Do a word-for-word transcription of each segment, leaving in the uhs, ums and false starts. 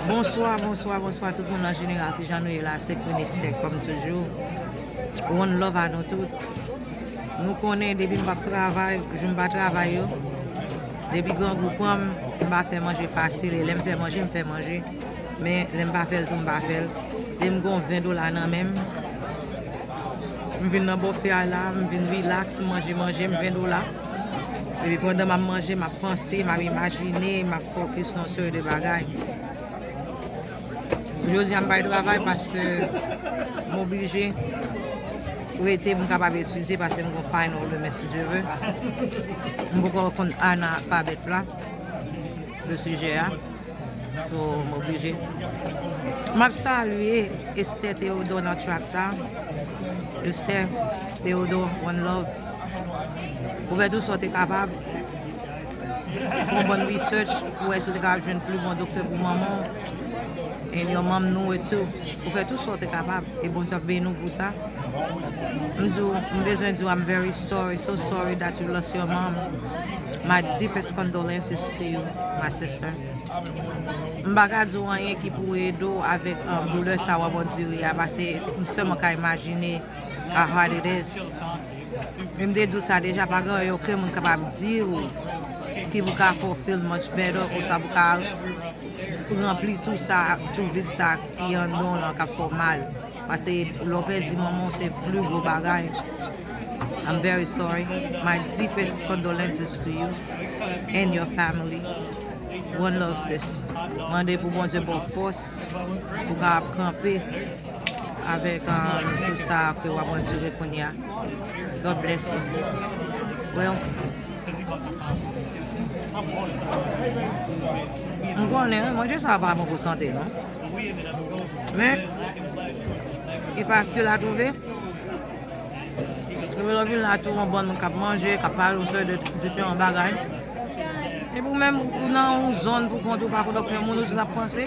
Bonswa, bonswa, bonswa tout moun an jeneral, kijan nou ye la? Se Queen Esther, kòm toujou. One love a nou tout. Nou konnen depi m p ap travay, jou m pa travay yo, depi grangou pran m, m pa fè manje fasil, e lè m fè manje, m fè manje. Men lè m pa fè l tou, m pa fè l. Depi m gon ven dola nan men m, m vin nan bòfè a la, m vin rilaks, m manje, manje, m ven dola. Epi pandan m ap manje, m ap panse, m ap imajine, m ap fokis nan seri de bagay. Jodi a m pa travay paske m oblije rete pou m kapab etidye, paske m gon final demen, si Dye ve. M poko konn analfabèt la, le sijè a. So, m oblije. M ap salye Esther Theodore nan track sa. Esther Theodore, one love. Ou fè tou sa w te kapab. Fè yon bon research pou wè si w te kapab jwenn pli bon doktè pou manman w. And your mom knew it too. Ou fè tou sa w te kapab. E Bondye ap beni w pou sa. M di w, m bezwen di w, I'm very sorry, so sorry that you lost your mom. My deepest condolences to you, my sister. M pa ka di w anyen ki pou ede w avèk, um, doulè sa w ap andire a, paske m sèlman ka imajine how hard it is. E m te di w sa deja, pa gen anyen okenn moun kapab di w ki pou ka fè w feel much better, oswa pou ka ranpli tou sa, tou vid sa ki anndan w lan k ap fè w mal. Paske lè w pèdi manman w, se pli gwo bagay. I'm very sorry. My deepest condolences to you and your family. One love, sis. Mande pou Bondye ba w fòs pou w kapab kanpe avèk, um, tout sa ke w ap andire kounye a. God bless you. Well, m konnen, wi, manje sa a pa bon pou sante, non. Men, e fasil a twouve. Lè w vin la tou, yon bann moun k ap manje, k ap pale yon seri de diferan bagay. Epi ou menm, ou nan yon zòn pou kont ou, pa konn okenn moun, ou jis ap panse.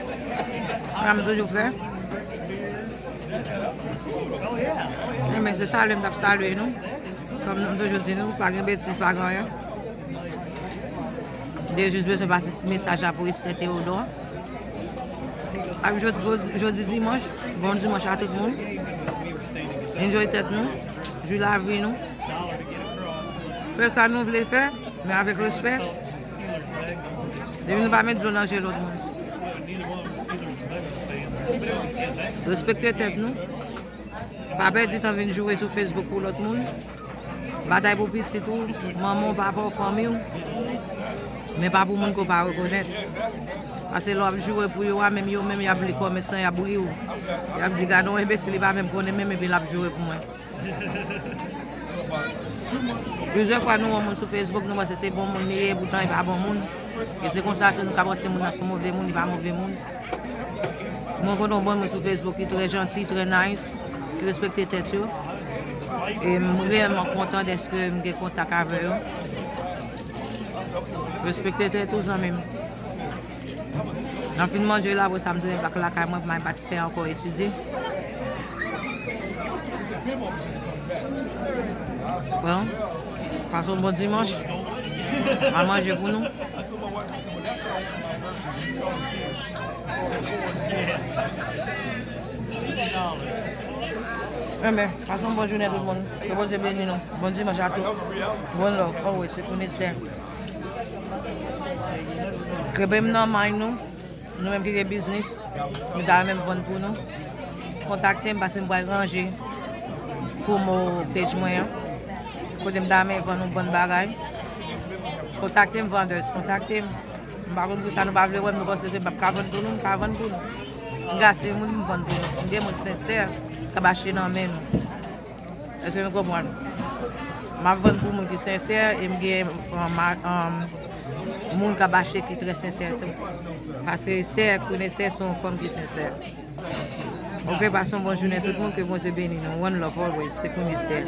Sa m toujou fè. Ebyen, se salye m t ap salye nou. Kòm m toujou di nou, pa gen betiz, pa gen anyen. M te jis bezwen pase ti mesaj la pou Esther Theodore. Ap jodi, jodi dimanch, bon dimanch a tout moun. Enjoy tèt nou, jwi lavi nou. Fè sa nou vle fè, men avèk respè. Depi nou pa met dlo nan je lòt moun. Respekte tèt nou. Pa pèdi tan vin joure sou Facebook pou lòt moun. Batay pou pitit ou, manman w, papa w, fanmi w. Men pa pou moun ke w pa rekonèt. Paske lè w ap joure pou yo a, menm yo menm, y ap li kòmèsan, y ap ri w. Y ap di, "Gade yon enbesil, li pa menm konnen menm, epi l ap joure pou mwen." Plizyè fwa nou wè yon moun sou Facebook, nou panse se bon moun li ye, poutan li pa bon moun. E se konsa tou nou ka panse moun nan se yon move moun, li pa move moun. Mwen konn yon bon moun sou Facebook ki trè janti, trè nice, ki respekte tèt yo. E m reyèlman kontan dèske m gen kontak avè yo. Respekte tèt ou, zanmi m. N ap fin manje la, apre sa m tounen bak lakay mwen pou m al bat fè ankò etidye. Bon, pase yon bon dimanch. Al manje pou nou. Enben, pase yon bon jounen tout moun. Ke Bondye beni nou. Bon dimanch a tout. One love, always, se Queen Esther. Kenbe m nan may nou. Nou menm ki gen biznis, nou ta renmen m vann pou nou, kontakte m paske m pral ranje promo page mwen an. Kote m ta renmen vann yon bann bagay. Kontakte m, vendors, kontakte m. M pa konn poukisa nou pa vle wè m, nou panse ke m p ap ka vann pou nou, m ka vann pou nou. M gate moun, m vann pou nou. M gen moun sensè k ap achte nan men nou. Èske nou konprann? M ap vann pou moun ki sensè e m gen, um, ma-, um, moun k ap achte ki trè sensè tou. Paske Esther, Queen Esther se yon fanm ki sensè. Ok, pase yon bon jounen tout moun, ke Bondye beni nou. One love always, se Queen Esther.